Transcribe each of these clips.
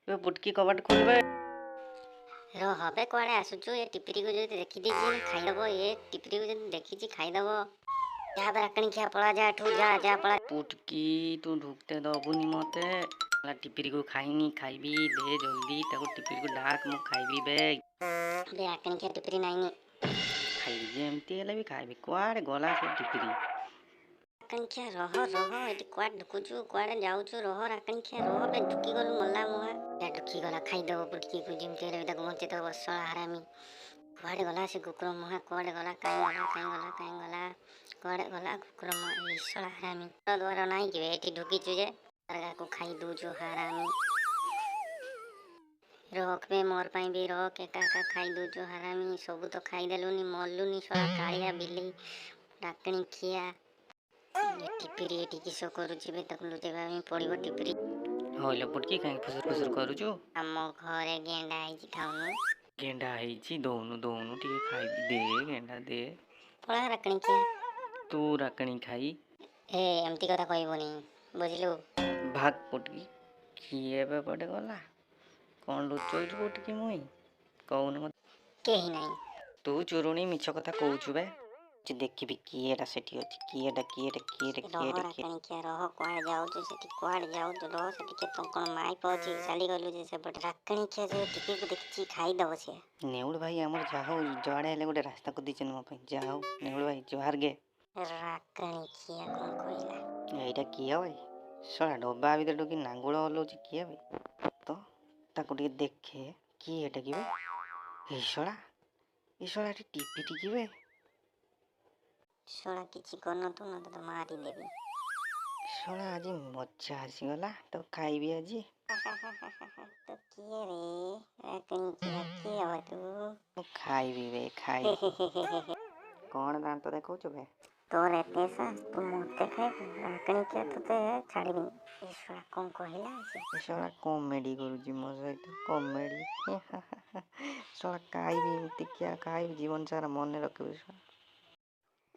ବେ ପୁଟକି, କବାଟ ଖୋଲବେ। ରହ ବେ, କୁଆଡ଼େ ଆସୁଛୁ? ଏ ଟିପିରିକୁ ଯଦି ଦେଖିଦେଇଛି, ଖାଇଦବ। ଏ ଟିପିରିକୁ ଯଦି ଦେଖିଛି, ଖାଇଦବ। ଯା ବେ ରାକଣିଖିଆ, ପଳା, ଯା ଏଠୁ, ଯା ଯା, ପଳା। ପୁଟକି, ତୁ ଢୁକତେ ଦବୁନି ମତେ। ଟିପିରିକୁ ଖାଇନି, ଖାଇବି, ଦେ ଜଲ୍ଦି ତାକୁ। ଟିପିରିକୁ ଡାକ, ମୁଁ ଖାଇବି ବେ। ବେ ରାକଣିଖିଆ, ଟିପିରି ନାଇଁନି। ଖାଇବି, ଯେମିତି ହେଲେ ବି ଖାଇବି। କୁଆଡ଼େ ଗଲା ସେ ଟିପିରି? ରାକଣିଖିଆ, ରହ ରହ, ଏଠି କୁଆଡ଼େ ଢୁକୁଛୁ? କୁଆଡ଼େ ଯାଉଛୁ? ରହ ରାକଣିଖିଆ, ରହ ବେ। ଢୁକି ଗଲୁ, ମଲା ମୁହାଁ। ଢୁକି ଗଲା, ଖାଇଦବ ପୁଟକିକୁ। ଯେମିତି ହେଲେ ବି ତାକୁ ବଞ୍ଚେଇଦବ, ଶଳା ହାରାମି। କୁଆଡ଼େ ଗଲା ସେ କୁକୁର ମୁହାଁ? କୁଆଡ଼େ ଗଲା? କାଇଁ ଗଲା, କାଇଁ ଗଲା, କାଇଁ ଗଲା? କୁଆଡ଼େ ଗଲା କୁକୁର ମୁହାଁ? ଏଇ ଶଳା ହାରାମି, ଦ୍ୱାର ନାହିଁ କି ବେ? ଏଠି ଢୁକିଛୁ ଯେ ତାକୁ ଖାଇ ଦଉଛୁ, ହାରାମି। ରଖ ବେ, ମୋର ପାଇଁ ବି ରଖ। ଏକା ଏକା ଖାଇ ଦଉଛୁ ହାରାମି। ସବୁ ତ ଖାଇଦେଲୁନି, ମଲୁନି, ଶଳା କାଳିଆ ବିଲେଇ ଡାକଣି ଖିଆ। ଟିପିରି ଏଠି କିସ କରୁଛି ବେ? ତାକୁ ଲୁଚେଇବା ପାଇଁ ପଡ଼ିବ। ଟିପିରି! ହଇଲ ପୁଟକି, କାହିଁକି ଫୁସୁର ଫୁସୁର କରୁଛୁ? ଆମ ଘରେ ଗେଣ୍ଡା ହେଇଛି, ଖାଉନୁ। ଗେଣ୍ଡା ହେଇଛି? ଦଉନୁ, ଦଉନୁ, ଟିକେ ଖାଇବି, ଦେ ଗେଣ୍ଡା ଦେ। ପଳା ରାକଣି ଖିଆ। ତୁ ରାକଣି ଖାଇ। ଏ, ଏମିତି କଥା କହିବୁନି, ବୁଝିଲୁ? ଭାଗ ପୁଟକି। କିଏ ଏବେ କୁଆଡ଼େ ଗଲା? କ'ଣ ଲୁଚଉଛୁ ପୁଟକି? ମୁଇଁ କହୁନୁ ମତେ। କେହି ନାହିଁ। ତୁ ଚୁରୁଣି, ମିଛ କଥା କହୁଛୁ ବେ। ଦେଖିବି କିଏ ଏଟା ସେଠି ଅଛି। କିଏ ଏଟା, କିଏ ଏଟା, କିଏ ଏଟା, କିଏ ରହ ଏଟା, କିଏ? ରାକଣିଖିଆ, ରହ। କୁଆଡ଼େ ଯାଉଛୁ ସେଠି? କୁଆଡ଼େ ଯାଉଛୁ? ରହ ସେଠି। କେତେ କ'ଣ ମାଇପ ଅଛି, ଚାଲିଗଲୁ ଯେ ସେପଟେ? ରାକଣିଖିଆ, ଯେ ଟିପିକୁ ଦେଖିଛି, ଖାଇଦବ ସିଏ। ନେଉଳ ଭାଇ ଆମର ଯାହା ହଉ ଯୁଆଡ଼େ ହେଲେ ଗୋଟେ ରାସ୍ତା କରିଦେଇଛନ୍ତି ମୋ ପାଇଁ। ଯାହା ହଉ ନେଉଳ ଭାଇ, ଜୁହାର ଗେ। ରାକଣିଖିଆ କ'ଣ କହିଲା? ଏଇଟା କିଏ ଭାଇ? ଶଳା ଡବା ଭିତରେ ଢୁକି ନାଙ୍ଗୁଳ ହଲଉଛି, କିଏ ଭାଇ? ତ ତାକୁ ଟିକେ ଦେଖେ, କିଏ ଏଟା କି ବେ? ଏଇ ଶଳା, ଏଇ ଶଳା, ଏଠି ଟିପି ଟିକି ବେ। ଶଳା, କିଛି କରିନଥିବୁ ନା, ତୋତେ ମାରିଦେବି। ଶଳା, ଆଜି ମଜା ଆସିଗଲା, ତ ଖାଇବି ଆଜି। ତୁ କିଏ ରେ ରାକଣିଖିଆ? କିଏ ହବ ତୁ? ମୁଁ ଖାଇବି ବେ, ଖାଇବି। କ'ଣ ଦାନ୍ତ ଦେଖାଉଛୁ ବେ? ତୋର ଏତେ ସାହସ, ତୁ ମତେ ଖାଇବୁ? ରାକଣିଖିଆ, ତୋତେ ଛାଡ଼ିବିନି। ଏ ଶଳା କ'ଣ କହିଲା ସେ? ଏ ଶଳା କମେଡି କରୁଛି ମୋ ସହିତ, କମେଡି। ଶଳା ଖାଇବି, ଏମିତିକିଆ ଖାଇବି, ଜୀବନ ସାରା ମନେ ରଖିବି ଶଳା।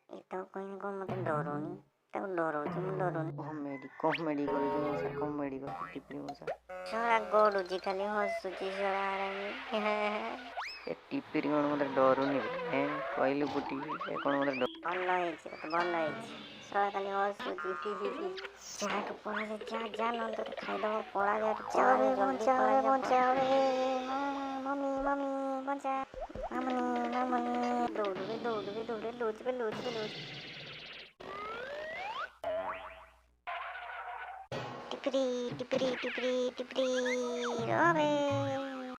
ଏ ତାକୁ କହିନି କ'ଣ ମତେ ଡରୁନି? ତାକୁ ଡରଉଛି, ମୁଁ ଡରୁନି। କମେଡି, କମେଡି କରୁଛି ମଉସା, କମେଡି କରୁଛି ଟିପିରି ମଉସା। ଶଳା ଗଡୁଛି, ଖାଲି ହସୁଛି, ଶଳା ହାରାମି। ଏ ଟିପିରି କ'ଣ ମତେ ଡରୁନି ବେ? କହିଲୁ ପୁଟି, ଏ କ'ଣ ମତେ ଭଲ ହେଇଛି ତୋତେ, ଭଲ ହେଇଛି। ଶଳା ଖାଲି ହସୁଛି, ହି ହି ହି। ଯା ଏଠୁ, ପଳା, ଯା ଯା, ନହେଲେ ତୋତେ ଖାଇଦବ। ପଳା, ଯା ଏଠୁ, ପଳା ଜଲ୍ଦି, ପଳା, ଯା। ବଞ୍ଚାଅ ରେ ମମି, ମମି ବଞ୍ଚା, ମାମୁନି, ମାମୁନି। ଦୌଡୁ ବେ, ଦୌଡୁ ବେ, ଦୌଡେ, ଲୁଚ ବେ, ଲୁଚ ବେ, ଲୁଚ। ଟିପିରି, ଟିପିରି, ଟିପିରି, ଟିପିରି, ରହ ବେ।